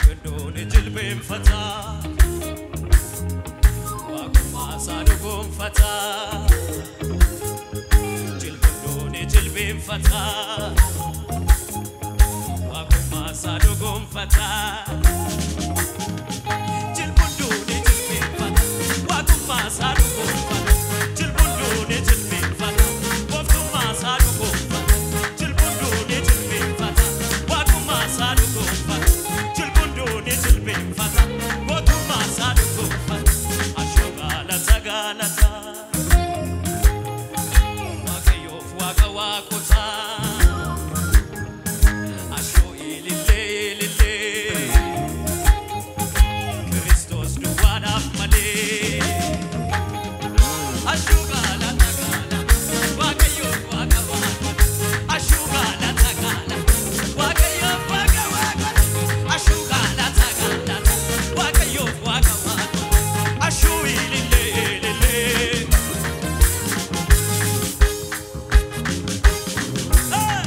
Jilbeendoon jilbeenfata Waaqummaa isaa dhugoomfata Jilbeendoon jilbeenfata Waaqummaa isaa dhugoomfata Jilbeendoon jilbeenfata Waaqummaa isaa dhugoomfata Jilbeendoon jilbeenfata Gooftummaa isaa dhugoomfata Jilbeendoon jilbeenfata Waaqummaa isaa dhugoomfata Jilbeendoon jilbeenfata Gootummaa isaa dhugoomfata Ashoo galata galata Waaqayyoof Waaqa waaqotaa Ashoo ilillee ilillee Kiristoos duwwaadhaaf malee Ashoo galata galata Waaqayyoof Waaqa waaqotaa Ashoo galata galata Waaqayyoof Waaqa waaqotaa Ashoo galata galata Waaqayyoof Waaqa waaqotaa Ashoo ilillee ilillee Hey!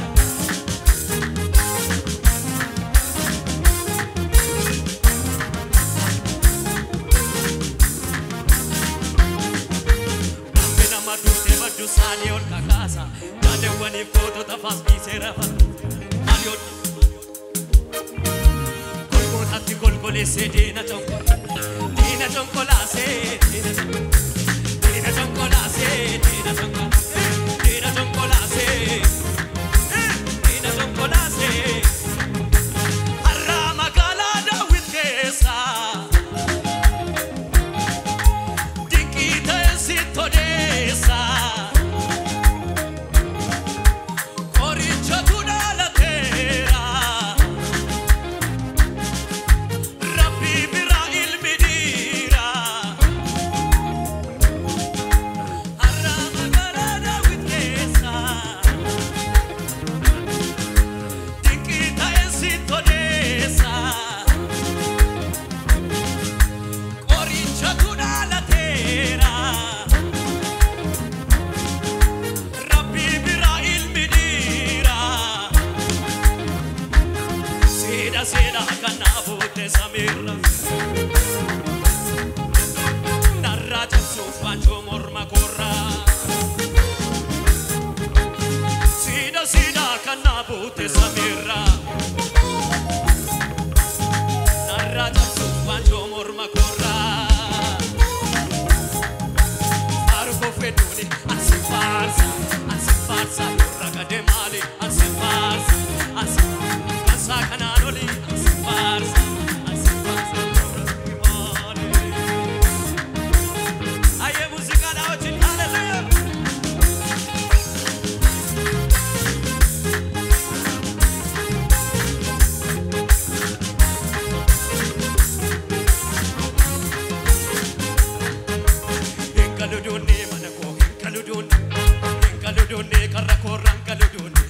Namni nama duutee baddu saalii ol kakaasa. Jaalewwaniif gootota faas dhiisee rafa. Maaliyoon golgootatti golgoleessee diina conkola. Diina conkolaasee diina conkola. Diina conkolaasee diina conkola. Diina conkolaasee diina conkolaasee. Har'a magaalaa Daawit keessa. Dinqii ta'e sitti odeessa. Qorichatu dhalateera. Rabbi bira ilmi dhiira. Har'a magaalaa Daawit keessa. Dinqii ta'e sitti odeessa. Qorichatu dhalateera. Rabbi bira ilmi dhiira. Seeda seeda kana buute samiirra. Narraa cabsuuf waanjoo morma koorra. Seeda seeda kana buute samiirra. Narraa cabsuuf waanjoo morma koorra. Faarukoo fedhuuni ansi faarsa ansi faarsa ragadee maali ansi faarsa ansi kansaa kanaan oli ansi faarsa ansi faarsa ragadee maali. Ayyee muuziqaadhaa wajjin hallelujah. Hingaluduunni mana koo hingaluduunni hingaluduunni karra koorra hingaluduunni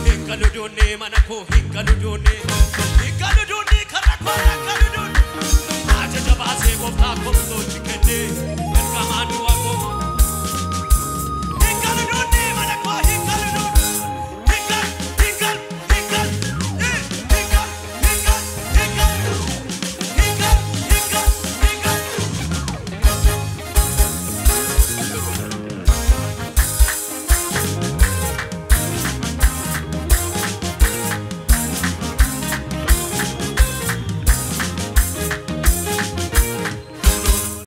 hingaluduunni mana koo hingaluduunni hingaluduunni karra koorra hingaluduunni ajaja baasee gooftaa koomtootti kenne ergamaan du'a koo